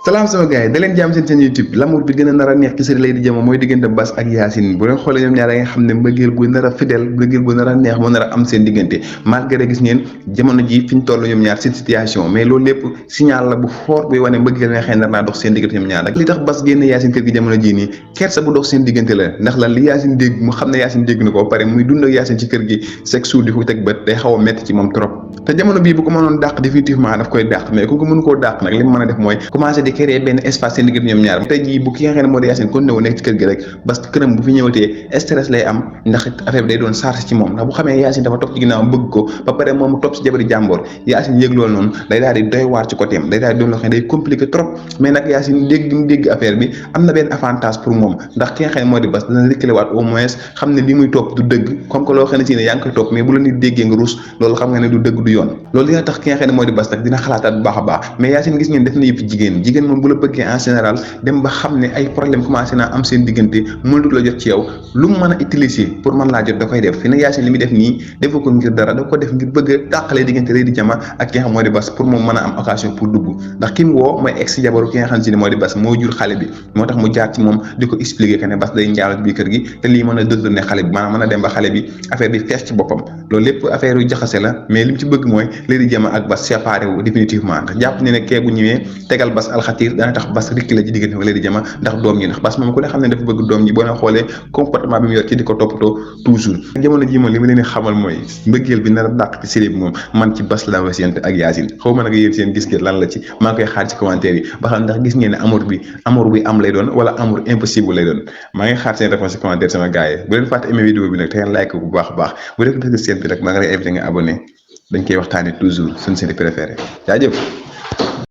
salaam sama gars yi da leen jàmm seen YouTube l'amour bi gën a nar a neex ci série Lady Diama mooy diggante Bass ak Yacine bu leen xoolee ñoom ñaar da nga xam ne mbëggeel gu nar a fidèle mbëggeel gu nar a neex moo nar a am seen diggante malgré gis ngeen jamono ji fi ñu toll ñoom ñaar seen situation mais loolu lépp signal la bu fort buy wane mbëggeel nga xëy nar naa dox seen diggante ñoom ñaar nag li tax Bass génne Yacine kër gi jamono jii nii kersa bu dox seen diggante la ndax lan li Yacine dégg mu xam ne Yacine dégg na ko ba pare muy dund ak Yacine ci kër gi chaque jour di ko teg bët day xaw a métti ci moom trop te jamono bii bu ko mënoon dàq définitivement daf koy dàq mais ku ko mënu koo dàq nag li mu mën a def mooy commencé di créer benn espace seen diggante ñoom ñaar tey jii bu ki nga xam ne moo di Yacine kon newu nekk ci kër gi rek parce que këram bu fi ñëwatee stress lay am ndax affaire bi day doon charge ci moom ndax bu xamee Yacine dafa topp ci ginnaaw bëgg ko ba pare moom mu topp ci jabari jàmboor Yacine yëg loolu noonu day daal di doy waar ci côté am day daal di doon loo xam ne day compliqué trop mais nag Yacine dégg mu dégg affaire bi am na benn avantage pour moom ndax ki nga xam ne moo di Bass dana réclé waat au moins xam ne li muy topp du dëgg comme que loo xam ne si ne yaa ngi koy topp mais bu la nit déggee nga ruus loolu xam nga ne du dëgg du yoon loolu dina tax ki nga xam ne moo di Bass nag dina xalaataat bu baax a baax mais Yacine gis ngeen def na yëpp jigéen moom bu la bëggee en général dem ba xam ne ay problème commencé naa am seen diggante mënatut la jot ci yow lu mu mën a utiliser pour mën laa jot da koy def fi ne Yacine li muy def nii defu ko ngir dara da ko def ngir bëgg a tàqalee diggante Lady Diama ak ki nga xam moo di Bass pour moom mën a am occasion pour dugg ndax ki mu woo mooy ex jabaru ki nga xam si ne moo di Bass moo jur xale bi moo tax mu jaar ci moom di ko expliquer que ne Bass day njaalo ci biir kër gi te lii mën a détourné xale bi maanaam mën a dem ba xale bi affaire bi fees ci boppam loolu lépp affaire yu jaxase la mais li mu ci bëgg mooy Lady Diama ak Bass séparé wu définitivement ndax jàpp ne ne kee bu ñëwee tegal Bass alxatiir dana tax Bass rikki la ci diggante ak Lady Diama ndax doom ji ndax Bass moom ku ne xam ne dafa bëgg doom ji boo na xoolee comportement bi mu yor ci di ko toppatoo toujours jamono ji moom li ma leen xamal mooy mbëggeel bi nar a dàq ci série bi moom man ci Bass la wasiyante ak Yacine xaw ma nag yéen seen gis-gis lan la ci maa ngi koy xaar ci commentaire yi ba xam ndax gis ngeen ne amour bi am lay doon wala amour impossible lay doon maa ngi xaar seen réponse ci commentaire sama gars yi bu leen fàtte aimé vidéo bi nag te ngeen like ko bu baax a baax bu def seen bi rek maa ngi lay invité nga abonné dañ koy waxtaanee toujours suñu série préférée jaajëf